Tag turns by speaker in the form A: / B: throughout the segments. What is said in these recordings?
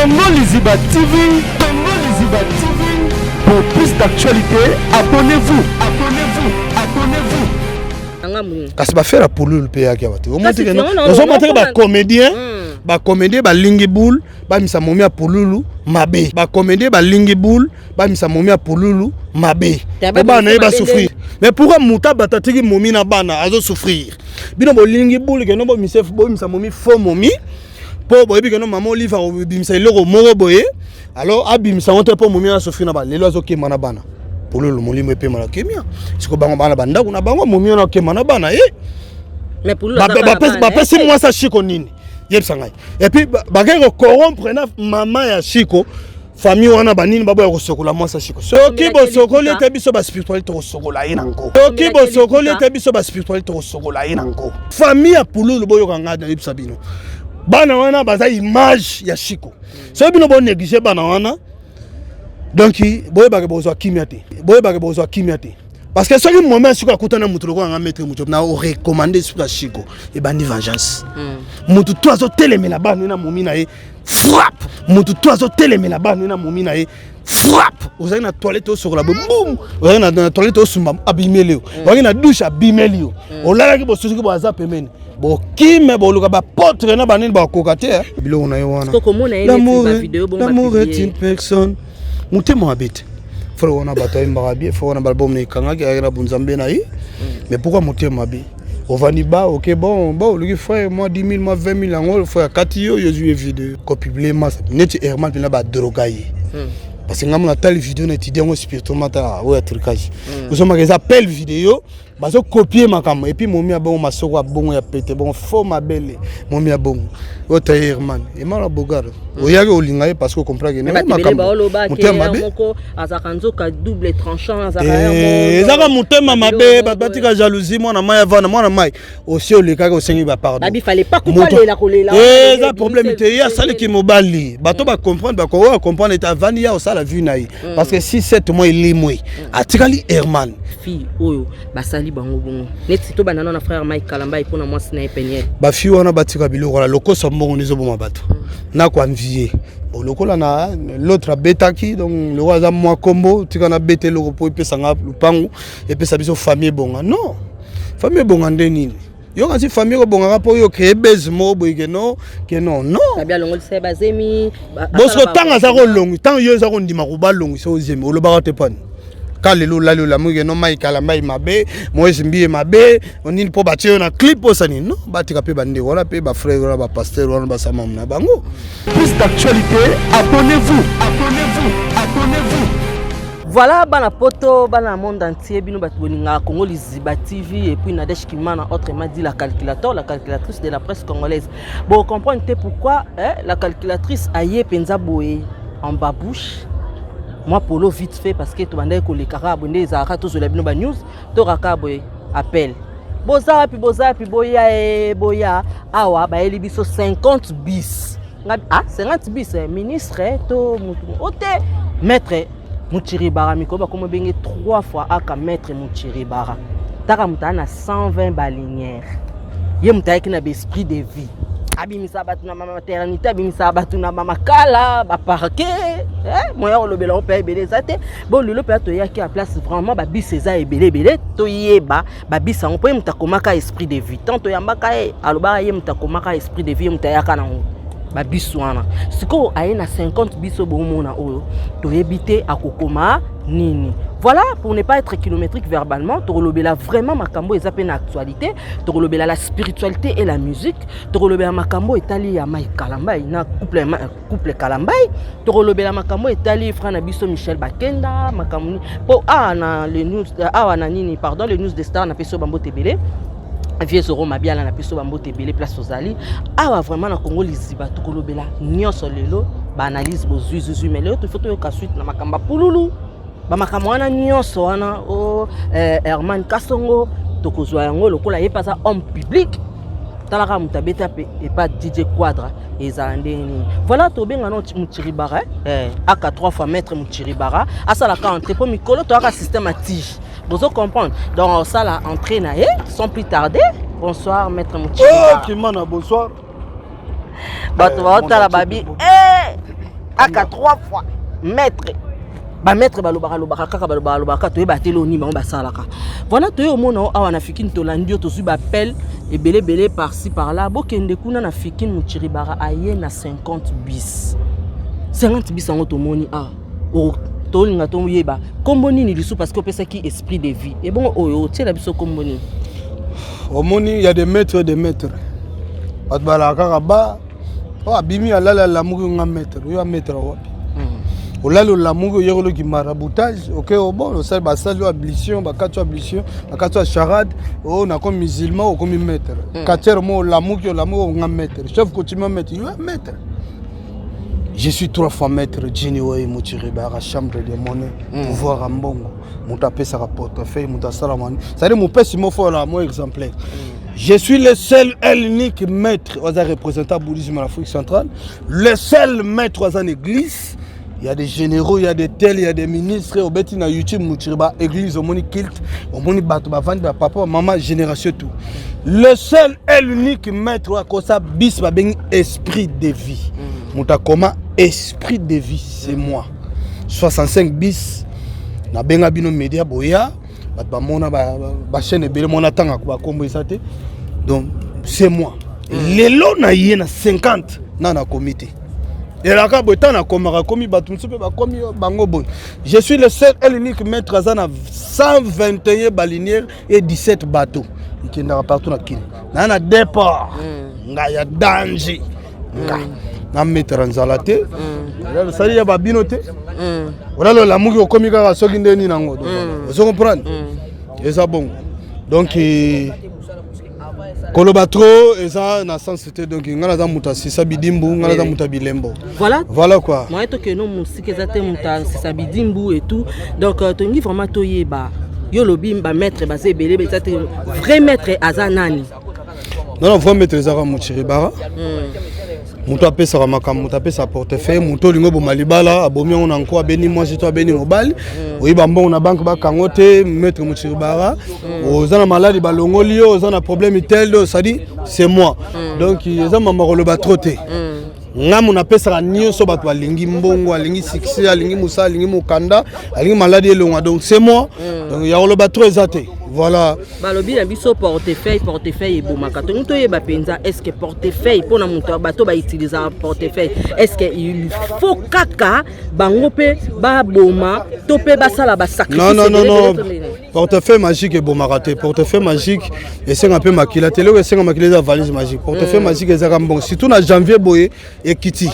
A: Congo Liziba TV, Congo Liziba TV. Pour plus d'actualités, abonnez-vous, abonnez-vous, abonnez-vous.
B: Kasi bafere pululu mpe yaki awa te, ozomona teke bacomédien, bacomédien balingi boule, bamisa momi ya pululu mabe. Bacomédien balingi boule, bamisa momi ya pululu mabe po bana na ye basouffrir. Mais pourquoi moto abato atiki momi na bana azosouffrir? Bino bolingi boule keno bomisa momi faux momi, mpo boyebi keno mama Olive akobimisa eloko moko boye. Alors abimisa yango te mpo momi asouffrir na bana. Lelo azokema na bana. Pululu, molimo epema na kimia. Siko bango bana bandako na bango, momi wana akema na bana ye. Bapesi mwasi ya Shiko nini? Yebisa ngai. Et puis bakei kocorrompre na mama ya Shiko, famille wana banini, baboya kosokola mwasi ya Shiko. Soki bosokoli ete biso baspiritualité tokosokola ye nango. Soki bosokoli ete biso baspiritualité tokosokola ye nango. Famille ya Pululu, boyoka ngai nayebisa bino, bana wana baza image ya Shiko. Soki bino bonéglige bana wana, donc boyebake bozwa kimia te, boyebake bozwa kimia te. Parce que soki momi ya Shiko akutana motu lokola nga maître moto na orecommande esprit ya Shiko, ebandi vengeance. Motu to azotelemela bana na momi na ye, frappe. Motu to azotelemela bana na momi na ye, frappe. Ozali na toilette osokola boye, bum. Ozali na toilette osumba, abimeli yo. Ozali na douche, abimeli yo. Olalaki bosusuki bo, aza pembeni. Bokime, boluka bapotre na banini, bakoka te biloko na ye wana. L'amour est une personne. Motema mabe te. Frère wana, bato ayembaka bien. Frère wana, baalbum na ekangaki, ayaki na bonzambe na ye. Mais pourquoi motema mabe? Ovandi ba, ok, bon bon, oluki frère mwa 10 000, mwa 20 000, yango frère akati yo, yo ozwi ye video kopublier masa neti Herman mpena badroga ye. Parce que ngai mona tali video na étudie yango spirituellement, ta oyo ya trucage ozomaka eza appel video, bazokopie makambo. Et puis momi ya bongo, masoko ya bongo ya pete bongo, fo mabele momi ya bongo oyo ta Herman emala bogar oyaki olinga ye parce que ocomprendre.
C: Motema mabe azalaka nzoka double tranchant.
B: Ezaka motema mabe. Bato batika jalousie. Mwana mai avanda, mwana mai osi olekaki, osengi bapardon, eza problème te. Ye asaliki mobali, bato bacomprendre, bakoki bacomprendre ete avandi ya osala vie na ye, parce que 6 7 mois elimwe, atikali Herman.
C: Fille oyo basali bango bongo neti tobanda na frère Mike Kalamba mpona mwasi na ye Peniel.
B: Bafille wana batika biloko wana, lokoso mbongo ezoboma bato na koenvie. Bon, lokola na l'autre abetaki, donc lokola aza mwa kombo, tika nabeta eloko mpo epesanga lupangu, epesa biso famille ebonga. Non, famille ebonga nde nini? Yo kasi famille ekobongaka mpo oyo créer base moko boye ke non, ke non, non. Bosiko ntango aza kolongi, ntango yo eza kondima kobalongisa ozemi, olobaka te pani ka lelo olali olamuki no mai kala mai mabe, Moïse Mbiye mabe nini mpo batie yo na clip osani. Non, batika mpe bandeko wana, mpe bafrère wana, bapasteur wana, basamamu na bango.
A: Plus d'actualité, abonnez-vous, abonnez-vous, abonnez-vous.
C: Voilà, bana poto, bana monde entier, bino bato bolingaka Congo Liziba TV et puis Nadège Kimana, autrement dit la calculateur, la calculatrice de la presse congolaise. Bon, comprendre te pourquoi, hein, la calculatrice aye penza boye en babouche moi polo vite fait, parce que tobandaki kolekaka boye nde ezalaka, tozwela bino banews, tokaka boye appel: boza wapi, boza wapi, boya e, boya awa, bayeli biso 50 bis. Ah, 50 bis, eh, ministre to mutu o te, maître Muchiribara, mikolo bakoma ebenge 3 fois aka maître Muchiribara, taka moto aa na 120 balinière. Ye moto ayaki na baesprit de vie, abimisa bato na bamaternité, abimisa bato na bamakala, baparquet. Moya kolobela ngo mpe ebele eza te. Bon, lelo mpe toyaki ya place, vraiment babis eza ebele ebele. Toyeba babis yango mpo ye moto akomaka esprit de vie. Tant toyambaka ye, alobaka ye moto akomaka esprit de vie, ye moto ayaka nango babis wana. Sikoyo aye na 50 biso bomona oyo, toyebi te akokoma nini. Voilà, pour ne pas être kilométrique verbalement, tokolobela vraiment makambo eza mpe na actualité. Tokolobela la spiritualité et la musique, tokolobela makambo etali ya Mike Kalambai na couple Kalambai, tokolobela makambo etali frère na biso Michel Bakenda, makambo mpo awa na le news, awa na nini, pardon, le news de star. Napesi yo bambote ebele, vieux Zoro Mabiala, na biso bambote ebele place ozali awa. Vraiment na Congo Liziba tokolobela nyonso lelo, baanalyse bozwizwizwi. Mais lelo tofo toyoka suite na makambo ya pululu, bamakambo wana nyonso wana o Herman Kasongo, tokozwa yango lokola ye mpe aza homme public. Talaka moto abeta mpe epa DJ Quadra, ezala ndenge nini? Voilà, tobenga no Muchiribara, aka trois fois maître Muchiribara, asalaka entrée mpo mikolo toyaka système ya tige, bozo comprendre. Donc osala entrée na ye sans plus tarder. Bonsoir, maître Muchiribara.
B: Oh, Kimana, bonsoir.
C: Bato baotala babi eh! Aka trois fois maître. Bamaître balobaka lobaka kaka, balobaka lobaka, toyeba te eloko nini bango basalaka. Voilà, toye omona o awa na Fikine, tolandi yo, tozwi baappel ebele ebele par-ci par-là. Bokende kuna na Fikine, Muchiribara aye na 50 bis, 50 bis yango tomoni awa. Tolinga toyeba nkombo nini lisusu, parce que opesaki Esprit de Vie. Ebongo oyo otiela biso nkombo nini?
B: Omoni, ya des maîtres, des maîtres, bato balaka kaka ba oyo abimi, alali, alamuki, nga maître. Oyo maître wapi? Olali, olamuki, oyekoloki maraboutage, oke bon, osali, basali oyo ablution, bakati oyo ablution, bakati oyo charade, oyo nakomi musulman, okomi maître. Quartier mo olamuki, olamuki, nga maître, chef coutumier maître, yo maître. Je suis trois fois maître Jini Wei Muchiribara, chambre de monnaie, pouvoir ya mbongo, moto apesaka portefeuille, moto asala mani, c'est-à-dire mopesi mo fola mo exemplaire. Je suis le seul et l'unique maître oyo aza représentant bouddhisme en Afrique centrale, le seul maître oyo aza na église. Il y a des généraux, il y a des tels, il y a des ministres. Obeti na YouTube Muchiriba église, omoni culte, omoni bato bavandi, bapapa, bamama, génération, tout. Le seul et l'unique maître oyo akosa bis babengi Esprit de Vie. Moto akoma Esprit de Vie, c'est moi. 65 bis nabenga bino média, boya, bato bamona bachaîne ebele, mona ntangaka bakombo eza te. Donc c'est moi. Lelo na ye na 50 na nakomi te, elaka boye, ntango nakomaka, komi bato mosusu mpe bakomi bango boye. Je suis le seul et l'unique maître aza na 121 balinière et 17 bateau ekendaka partout na Kini. Naa na départ ngai ya danger, nga na maître nzala te, osali ya babino te. Olala, olamuki, okomi kaka soki nde nini yango, ozo comprendre, eza bongo. Donc koloba trop eza na sens te. Donc ngai naza moto asisa bidimbu, ngai naza moto ya bilembo.
C: Voilà.
B: Voilà quoi.
C: Moyen tokende mosika eza te, moto asisa bidimbu et tout. Donc tolingi vraiment toyeba, yo olobi bamaître baza ebele, eza te, vrai maître aza nani?
B: Non, vrai maître ezaka Mochiribara, moto apesaka makambo, moto apesaka portefeuille, moto olingi oboma libala, abomi yango na nko, abeni mwasi to abeni mobali, oyiba mbongo na banque, bakango te, maître Mochiribara. Oza na maladi, balongoli yo, oza na problème tel, c'est-à-dire c'est moi. Donc eza mama koloba trop te. Ngamu napesaka nyonso, bato balingi mbongo, alingi succès, alingi mosala, alingi mokanda, alingi maladi elongwa. Donc c'est moi. Donc ya koloba trop eza te, voilà.
C: Balobi na biso portefeuille, portefeuille ebomaka. Tolingi toyeba mpenza, est ce que portefeuille mpona moto, bato bautilisaka portefeuille, est ce que il faut kaka bango mpe baboma to mpe basala basacrifice?
B: Non, non, non, non, portefeuille magique ebomaka te. Portefeuille magique esenga mpe makila te. Eloko esenga makila eza valise magique. Portefeuille magique ezaka mbongo, surtout na janvier boye ekiti.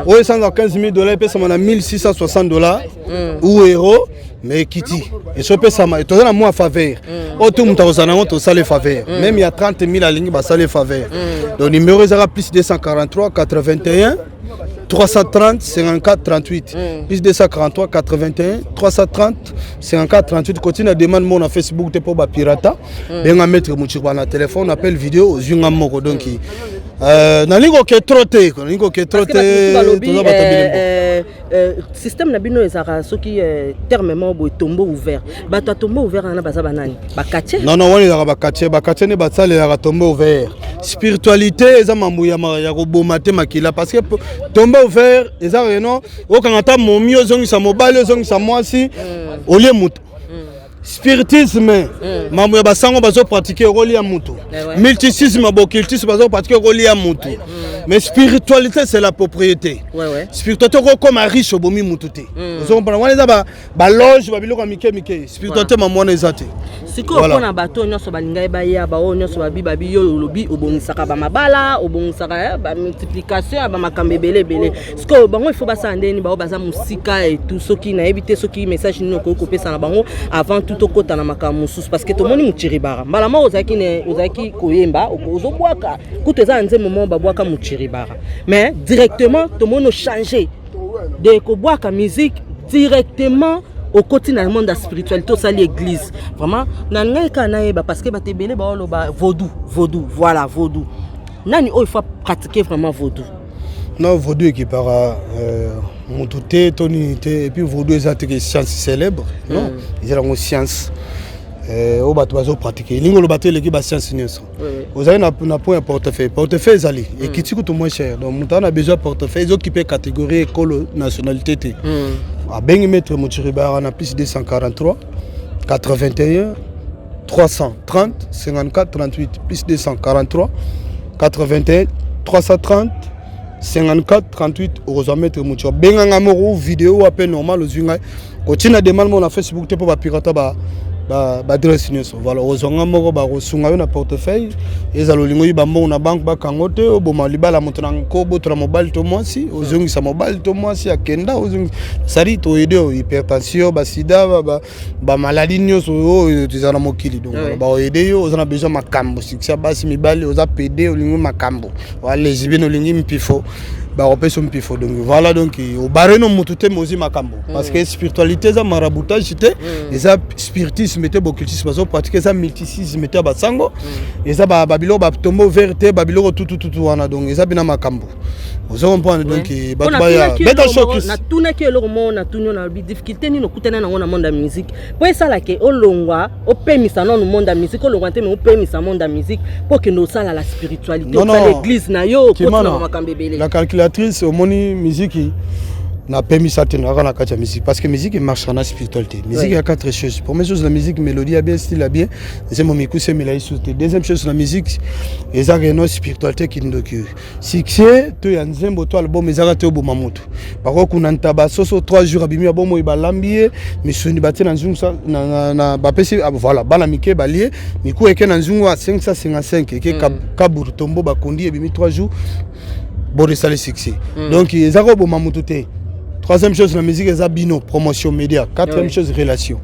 B: Oyo esangaka 15 000 $, epesama na 1660 $ ou euro, mais ekiti, esopesama. Toza na mwa faveur oyo tu moto akozala nango, tosala faveur même ya 30 000, alingi basala faveur. Donc numéro ezaka plus 243 81 330 54 38, plus 243 81 330 54 38. Kotina na demande moko na Facebook te mpo bapirata. Benga maître Mochirba na téléphone, appel vidéo, ozwi nga moko. Donc nalingi koke trop te, nalingi koke trop te, toza bato bilembo.
C: Système na bino ezalaka soki terme moko boye, tombeau ouvert. Bato ya tombeau ouvert wana baza banani? Baquartier?
B: Non, non, wana ezalaka baquartier. Baquartier nde basalelaka tombeau ouvert. Spiritualité eza mambo ya koboma te makila, parce que tombeau ouvert eza reno okanga ata momi, ozongisa mobali, ozongisa mwasi, olie moto. Spiritisme, mambo ya basango bazopratike, okolia mutu. Mysticisme, bocultisme bazopratike, okolia mutu. Mais spiritualité, c'est la propriété. Spiritualité, okokoma riche, obomi mutu te. Ozokompana, wana eza baloge, babiloko ya mike mike. Spiritualité, mambo wana eza te.
C: Sikoyo, mpona bato nyonso balingai baya, baoyo nyonso babi babi, yo olobi obongisaka bamabala, obongisaka bamultiplication ya bamakambo ebele ebele. Sikoyo bango ifo basala ndeni? Bao baza mosika etu, soki nayebi te soki message nini okoki kopesa na bango avant tout tokɔta na makambo mosusu, parce que tomoni Muchiribara mbala moko ozalaki koyemba, ozobwaka, kutu eza na nzembo moko babwaka Muchiribara, mais directement tomoni ochange de kobwaka musique, directement okoti na monde ya spiritualité, osali église. Vraiment na ngai kaka nayeba, parce que bato ebele baoloba vaudou, vaudou, voilà, vaudou. Nani oyo faut pratiquer vraiment vaudou?
B: Non, vaudou ekipaka motu te to nini te. Et puis vaudou eza teke science célèbre, non. Eza yango science. Oyo bato bazopratike, elingi oloba te eleki bascience nyonso. Ozali na point ya portefeuille. Portefeuille ezali ekiti kutu moins cher. Donc moto aza na besoin ya portefeuille, ezokipe catégorie, ekolo, nationalité te. Abengi maître Motiri Bayaka na +243 81 330 54 38, +243 81 330 54 38. Okozwa maître Motiri. Abenganga moko video wa mpe normal. Ozwi ngai, kotina demande moko na Facebook te, mpo bapirata baadresse nyonso. Voilà, okozwa nga moko, bakosunga yo na portefeuille. Ezala olingi oyiba mbongo na banque, bakango te, oboma libala moto na nko, botola mobali to mwasi, ozongisa mobali to mwasi akenda, ozongisa sadi toyede oyo hypertension, basida, bamaladi nyonso oyo eza na mokili. Donc baoyede yo. Oza na besoin makambo, succès ya basi, mibali, oza pédé, olingi makambo walesbienne, olingi mpifo, bakopesa mpifo. Donc voilà, donc obare no motu te, mozi makambo, parce que spiritualité eza maraboutage te, eza spiritisme te, bocultisme bazopratike, eza mysticisme te ya basango, eza babiloko batombo vert te, babiloko tutututu wana. Donc eza bina makambo, ozo comprendre. Donc bato baya beta shokis.
C: Natunaki eloko moko, natuni yo, nalobi difficulté nini okutana nango na monde ya musique mpo esalake olongwa, opemisa nanu monde ya musique, olongwa te, me opemisa monde ya musique mpo okende osala la spiritualité, osala église na yo, okotina makambo ebele.
B: La calculatrice, omoni, musique napemisa te, nakaka na kati ya musique, parce que musique emarchera na spiritualité. Musique ya quatre choses. Première chose na musique, mélodie ya bien, style ya bien, nzembo mikuse, emela lisusu te. Deuxième chose na musique eza keno spiritualité, kindoki. Succès to ya nzembo to album ezaka te oboma motu. Bakokuna ntaba soso 3 jours, abimi ya bomoi, balambi ye misuni, batie na nzungu, bapesi, voilà, bana mike balie miku, eke na nzungu ya 555, eke kaburu tombo, bakondi, ebimi 3 jours, boro esali succès. Donc eza koboma motu te. Troisième chose na musique eza bino promotion média. Quatrième chose, relation.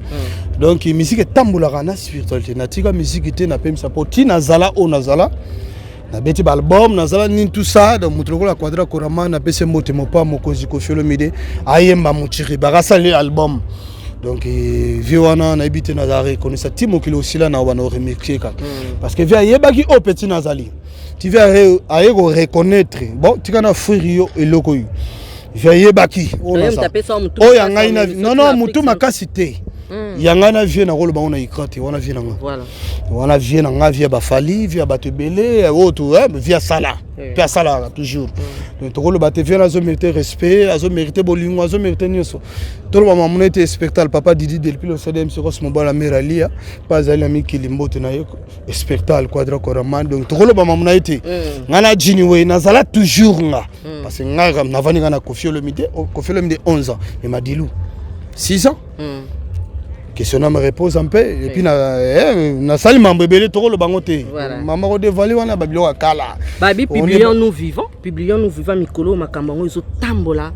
B: Donc musique etambolaka na spiritualité. Natika musique te, napemisa mpo ti nazala oyo nazala, nabeti baalbum, nazala nini, tout ça. Donc moto lokola Quadra Korama, napesi mbote, mopa mokonzi Kofi Olomide, ayemba Motiri, bakasali album. Donc vie wana nayebi te, nazala reconnaissa ti mokili osila na wana, oremercie kaka, parce que vie ayebaki oyo petit nazali ti vie aye koreconnaître. Bon, tika na frire yo eloko oyo vie ayebaki oyo ya ngai na non non, motu makasi te ya ngai na vie, nakoloba ngo na écran te. Wana vie na nga, wana vie na nga, vie ya bafali, vie ya bato ebele oyo to vie asala mpe asalaka toujours. Donc tokoloba te, vie wana azomérite respect, azomérite bolingo, azomérite nyonso. Toloba mamona ete spectacle papa Didi Delpi le CDM Sikos, mobala mare alia mpe azali na mikili, mbote na ye, spectacle Quadra Koraman. Donc tokoloba mamona ye te, ngai na jini we nazala toujours nga, parce que ngai navandi ngai na Kofi Olomide. Kofi Olomide 11 ans, mais Madilu 6 ans. Question na me repose un peu et puis nasali mambo ebele, tokoloba ngo te. Mama kodevali wana babiloko ya kala.
C: Babi, publions-nous vivant, publions-nous vivant. Mikolo makambo yango ezotambola.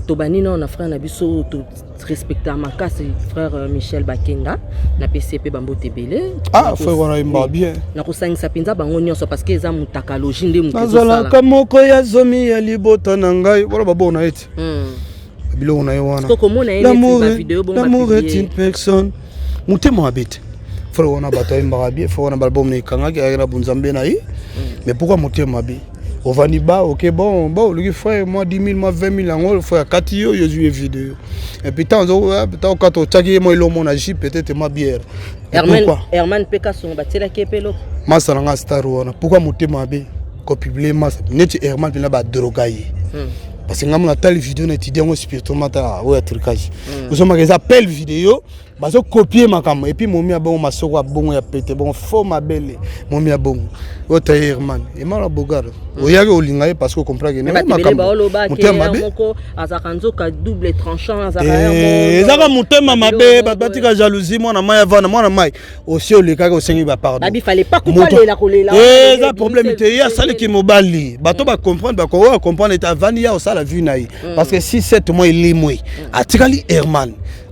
C: Tobandi nao na frère na biso torespecta makasi, frère Michel Bakenga. Napesi ye mpe bambote ebele.
B: Ah, frère wana yembaka bien.
C: Nakosangisa mpenza bango nyonso, parce que eza mutakalogie nde moto.
B: Nazalaka moko ya zomi ya libota na ngai wana, babongo na ye te, biloko na ye wana. L'amour est une personne, motema mabe te. Frère wana bato ayembaka bien. Frère wana baalbum na ekangaki, ayaki na bonzambe na ye. Mais pourquoi motema mabe? Ovandi ba, ok, bon bon, oluki frère mwa 10 000, mwa 20 000, yango frère akati yo, yo ozwi ye video. Et puis ntango okata, otiaki ye mwa eloko na jus, peut-être mwa bière.
C: Herman mpe Kasongo batielaki ye mpe eloko.
B: Masa na nga star wana, pourquoi motema mabe kopublie masa neti Herman mpena badroga ye? Parce que ngai mona tali video na étudie yango spirituellement, tala oyo ya trucage ozomaka, eza appel video, bazokopie makambo. Et puis momi ya bongo, masoko ya bongo ya pete bongo, fo mabele, momi ya bongo oyo taye Herman Emala Bogar, oyaki olinga ye parce que ocomprendre.
C: Motema mabe azalaka nzoka double tranchant.
B: Ezaka motema mabe. Bato batika jalousie. Mwana mai avanda, mwana mai osi olekaki, osengi bapardon, eza problème te. Ye asaliki mobali, bato bacomprendre, bakoyo acomprendre ete avandi ya osala vie na ye, parce que 6 7 mois elimwe, atikali Herman.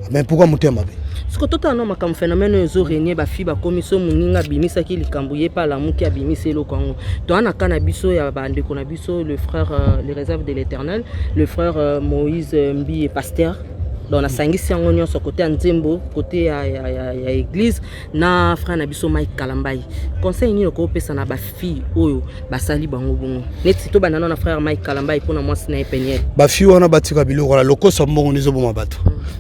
B: Mais pourquoi motema mabe?
C: Siko totala no makambo, phénomène oyo ezorenie bafi, bakomi so moninga abimisaki likambo, ye mpe alamuki, abimisi eloko yango. Toa na ka na biso ya bandeko na biso, le frère, les réserves de l'Éternel, le frère Moïse Mbiye, pasteur. Donc nasangisi yango nyonso, côté ya nzembo, côté ya église na frère na biso Mike Kalambai. Conseil nini okopesa na bafille oyo basali bango bongo, neti tobanda nano na frère Mike Kalambai mpona mwasi na ye Peniel?
B: Bafille wana batika biloko wana, lokoso mbongo nde ezoboma bato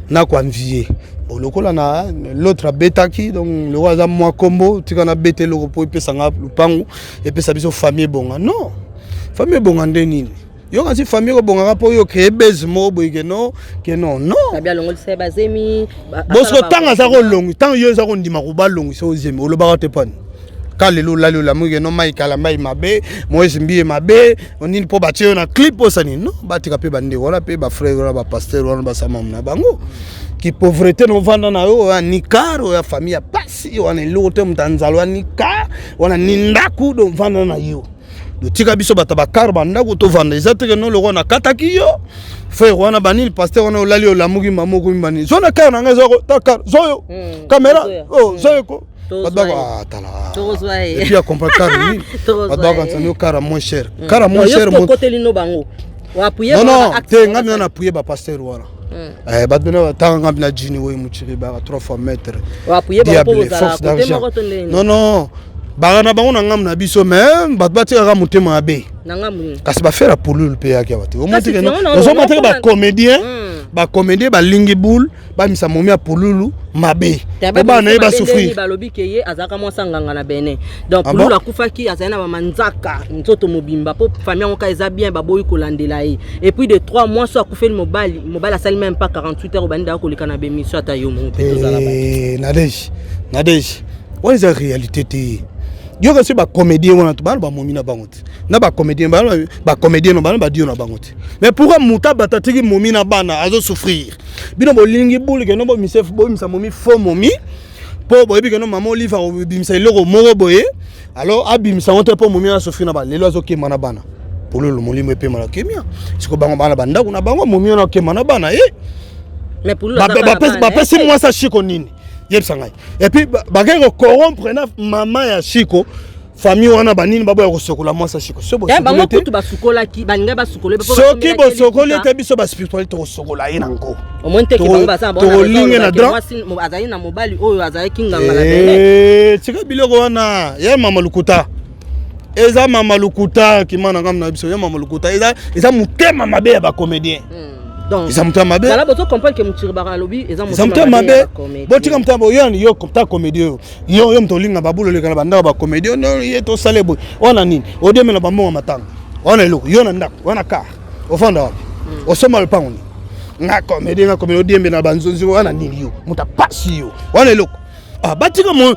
B: na koenvier. Bon, lokola na l'autre abetaki, donc lokola aza mwa kombo, tika nabeta eloko mpo epesanga lupangu, epesa biso famille ebonga. Non, famille ebonga nde nini? Yo kasi famille ekobongaka mpo oyo créer base moko boye ke non, ke non, non.
C: Babi alongolisa ye bazemi.
B: Bosiko ntango aza kolongi, ntango yo eza kondima kobalongisa ozemi, olobaka te pani ka lelo olali olamuki ke no mai kala mai mabe, Moïse Mbiye mabe nini, mpo batie yo na clip osa nini. Non, batika mpe bandeko wana, mpe bafrère wana, bapasteur wana, basamamu na bango ki pauvreté. Novanda na yo oya nikar, oya famille ya pasi wana, eloko te, moto ya nzala, oya nikar wana ni ndako. Do vanda na yo, totika biso bato bakar bandako tovanda. Eza teke no lokola nakataki yo frère wana, banini, pasteur wana, olali olamuki mama okomi banini, zo na kar na ngai, zoko ta kar zoyo caméra oh zoyo ko bato bako tala et puis acomprendre kar nini, bato bakanisa no kar moins cher, kar moins cher.
C: Okoteli bango?
B: Non, non te, ngai mina na appuyer bapasteur wana. Bato bena batanga ngai na jini oyo mutiri baka trois fois maître diable force d'argent. Non, non, baka na bango na ngambu na biso, mais bato batikaka motema mabe. Kasi bafere ya pululu mpe yaki awa te. Ozomona teke bacomédien, bacomédien balingi boule, bamisa momi ya pululu mabe po bana na ye basouffrir.
C: Balobi ke ye azalaka mwasi nganga na Benin. Donc pululu akufaki, azali na bamanzaka nzoto mobimba, mpo famille yango ka eza bien, baboyi kolandela ye. Et puis de 3 mois so akufeli mobali, mobali asali même pas 48 heures, obandi daka koleka na bémission. Ata yo moko mpe tozala.
B: Nadege, Nadege, wana eza réalité te. Yoka soki bacomédien wana to bana bamomi na bango te, na bacomédien, bacomédien no bana badio na bango te. Mais pourquoi moto abata atiki momi na bana azosouffrir? Bino bolingi bulu keno bomisa, bomisa momi faux momi, mpo boyebi keno mama Olive akobimisa eloko moko boye. Alors abimisa yango te mpo momi asouffrir na bana. Lelo azokema na bana. Pololo molimo epema na kimia. Siko bango bana bandako na bango, momi wana akema na bana ye. Bapesi mwasi ashiko nini? Yebisa ngai. Et puis bakei kocorrompre na mama ya Shiko, famille wana banini, baboya kosokola mwasi ya Shiko.
C: Bango kutu basukolaki, balingai basukola.
B: Soki bosokoli ete biso baspiritualité tokosokola ye nango. Tokolinge na
C: dran. Azali na mobali oyo azalaki nganga na
B: Benin. Tika biloko wana ya mama lukuta. Eza mama lukuta kima na ngambo na biso ya mama lukuta. Eza motema mabe ya bacomédien. Eza motema mabe.
C: Voilà, bozo comprendre que Mutiri alobi eza
B: motema mabe. Botika motema. Yo, yo ta comédie oyo, yo, yo moto olinga babulu, oleka na bandako bacomédie oyo, ye tosala boye wana nini, odiemela bambongo matanga wana, eloko yo na ndako wana, car ofanda wapi? Osomba lopango nini? Nga comédie, nga comédie, odiembela banzonzi wana nini? Yo moto apasi yo wana eloko. Ah, batika mo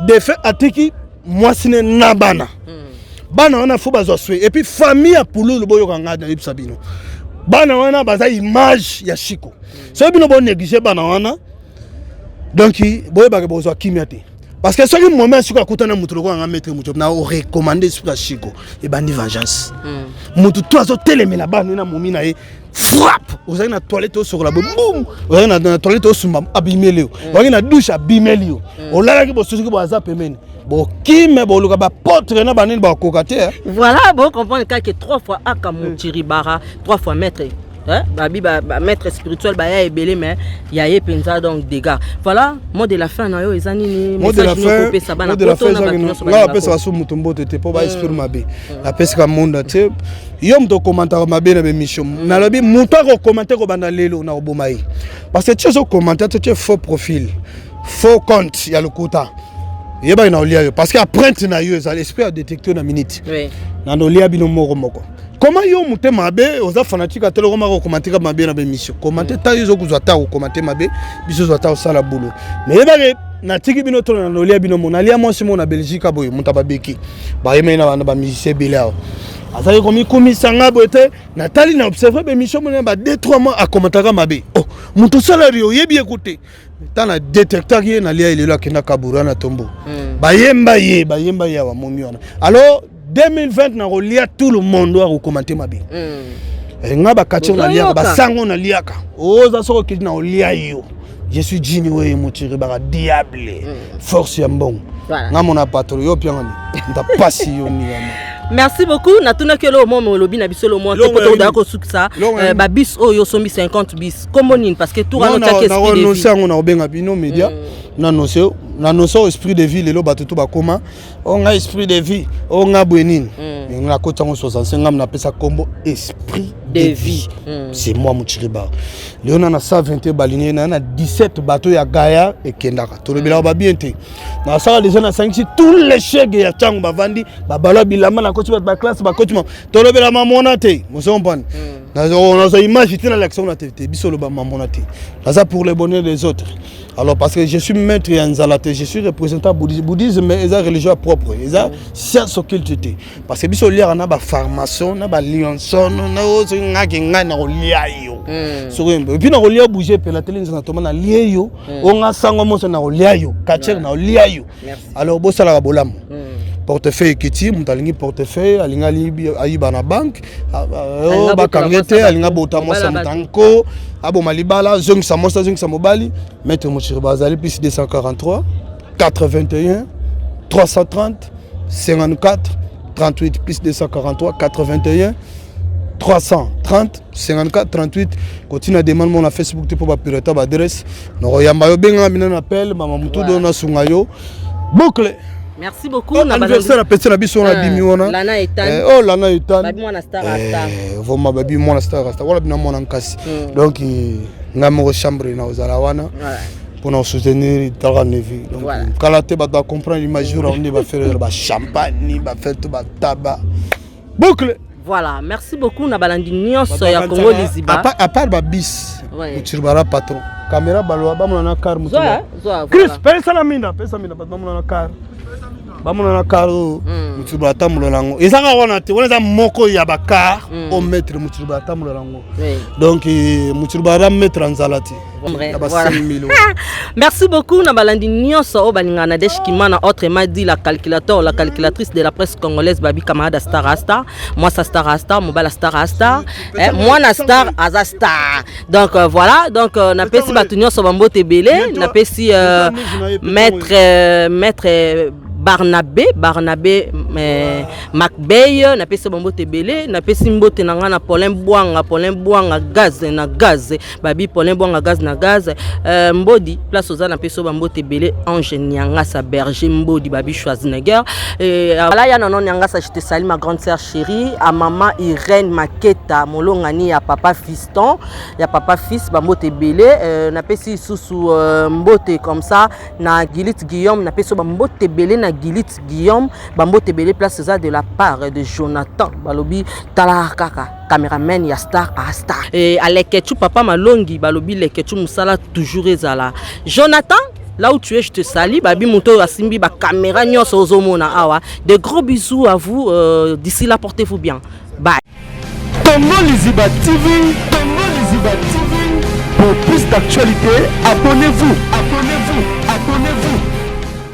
B: défunt atiki mwasi ne na bana. Bana wana fo bazwa soin. Et puis famille ya pululu, boyoka ngai nayebisa bino, bana wana baza image ya Shiko. Soki bino bonéglige bana wana, donc boyebaka bozwa kimia te, parce que soki moment sikoyo akutana moto lokola nga maître moto na orecommande esprit ya Shiko, ebandi vengeance. Motu to azotelemela bana na momi na ye, frappe. Ozalaki na toilette osokola boye, bum! Ozalaki na toilette osumba, abimeli yo. Ozalaki na douche, abimeli yo. Olalaki bosusuki bo aza pembeni, bokime boluka bapotre na banini, bakoka te.
C: Voilà, bo comprendre kaka trois fois aka Mutiri Bara, trois fois maître, hein? Babi ba, ba maître spirituel baya ebele, mais ya ye mpenza donc dégâts. Voilà, mot de la fin na yo eza nini?
B: Mot de la fin, mot de la fin, nga apesaka so moto mbote te mpo baesprit mabe. Napesaka monde te. Yo moto okomantaka mabe na bémission, nalobi moto akokomante kobanda lelo na koboma ye, parce que ti ozokomante te, tie faux profil, faux compte ya lokuta, yebaki na olia yo, parce que empreinte na yo ezali esprit ya détecte na minute na olia bino moko moko. Comment yo motema mabe, oza fanatique ate loko maka okomante ka mabe na bémission, komante ta yo ezokozwa ta okomante mabe, biso ozwa ta osala boulot. Mais yebaki natiki bino tolo na olia bino mo nalia mwasi mo na Belgique boye, moto ababeki bayemei na bamusicien ebele awa, azalaki komikumisa nga boye te. Natali na observe bémission mona ba 2 3 mois akomantaka mabe. Oh, moto osalari oyebi ye te, ntango détectaki ye, nalia ye. Lelo akenda kabura na tombo, bayemba ye, bayemba ye awa momi wana. Alors 2020 nakolia tout le monde oyo akokomante mabe. Nga bakatier naliaka, basango naliaka, oza soki okiti na olia yo. Je suis Jini oyo motiri baka diable, force ya mbongo. Nga mona patron yo piangani nta pasi yo niyama.
C: Merci beaucoup. Natunaki eloko moko, olobi na biso eloko moko te, po tokodaka kosukisa. Babus oyo osombi, 50 bus, kombo nini? Parce que tour wana otiaki esprit de vie.
B: Yango nakobenga bino média. Nannonce esprit de vie. Lelo bato to bakoma o nga esprit de vie, o nga boye nini. Nakoti yango 65, ngam napesa kombo esprit de vie. C'est moi Muchiriba. Lelo na 121 baline na 17 bateau ya gaya ekendaka. Tolobelaka babien te. Nasala déjà, nasangisi tous les chege ya ntango bavandi, babalo ya bilamba, nakoti bato baclasse, bakoti. Tolobela mamona te, mosompane nazwa image te, nalakisa ngo na te te. Biso oloba mamona te, naza pour le bonheur des autres. Alors, parce que je suis maître ya nzala te, je suis représentant bouddhisme. Bouddhisme eza religion propre, eza science occulte te, parce que biso oliaka na bapharmacie na balionson na soki ngaki ngai na kolia yo, soki et puis na kolia bouge epela tele nzala toma na lie yo, o nga sango moso na kolia yo katiere na kolia yo. Alors bosalaka bolamu. Portefeuille ekiti, moto alingi portefeuille, alingi ayiba na banque, bakange te, alingi abota mwasi ya moto anko, aboma libala, azongisa mwasi, azongisa mobali. Maître Mochiri bazali plus 243 81 330 54 38, plus 243 81 330 54 38. Kotina demande mo na Facebook te, mpo bapirata baadresse. Nakoyamba yo, benganga bino na appel, mama motu do nasunga yo, boucle.
C: Merci beaucoup.
B: Na anniversaire apesi na biso wana, bimi wana.
C: Lana Etan.
B: Oh, Lana Etan.
C: Babi mwana star a star.
B: Vraiment, babi mwana star a star wana, bina mwana nkasi. Donc ngai moko chambre na kozala wana mpona kosoutenir talaka nevi. Donc kala te, bato bacomprendre image jour yango nde bafere bachampagne, bafere to bataba, boucle.
C: Voilà, merci beaucoup na balandi nyonso ya Congo Liziba.
B: À part babis, Mutiribara patron caméra, baloba bamona na car. Chris, pesa na minda, pesa minda, bato bamona na car, bamona na car oyo Mutiribara atambola nango. Ezanga wana te, wana eza moko ya bacar o maître Mutiribara atambola nango. Donc Mutiribara maître ya nzala te, ya ba 5000.
C: Merci beaucoup na balandi nyonso oyo balingaka na Desh Kimana, autrement dit la calculateur, la calculatrice de la presse congolaise. Babi camarade star a star, mwasa star a star, mobala star a star, mwana star aza star. Donc voilà, donc napesi bato nyonso bambote ebele. Napesi maître Barnabé Macbey, napesi bambote ebele. Napesi mbote na ngai na Paulin Bwanga, Paulin Bwanga gaz na gaz, babi Paulin Bwanga gaz na gaz. Mbodi place oza, napesi yo bambote ebele. Ange Niangasa, berger Mbodi, babi Schwarzenegger. Voilà, ya nono Niangasa, je te salue, ma grande sœur chérie, à maman Irène Maketa molongani ya papa Fiston, ya papa fils, bambote ebele. Napesi lisusu mbote comme ça na Gilit Guillaume, napesi yo bambote ebele na Gilit Guillaume, bambote ebele place eza de la part de Jonathan. Balobi tala kaka cameraman ya star a star e Alekechu, papa Malongi, balobi Lekechu mosala toujours ezala. Jonathan, là où tu es, je te salue. Babi moto oyo asimbi bacaméra nyonso ozomona awa, de gros bisous à vous. D'ici là, portez-vous bien, bye.
A: Congo Liziba TV, Congo Liziba TV. Pour plus d'actualités, abonnez-vous, abonnez-vous, abonnez-vous.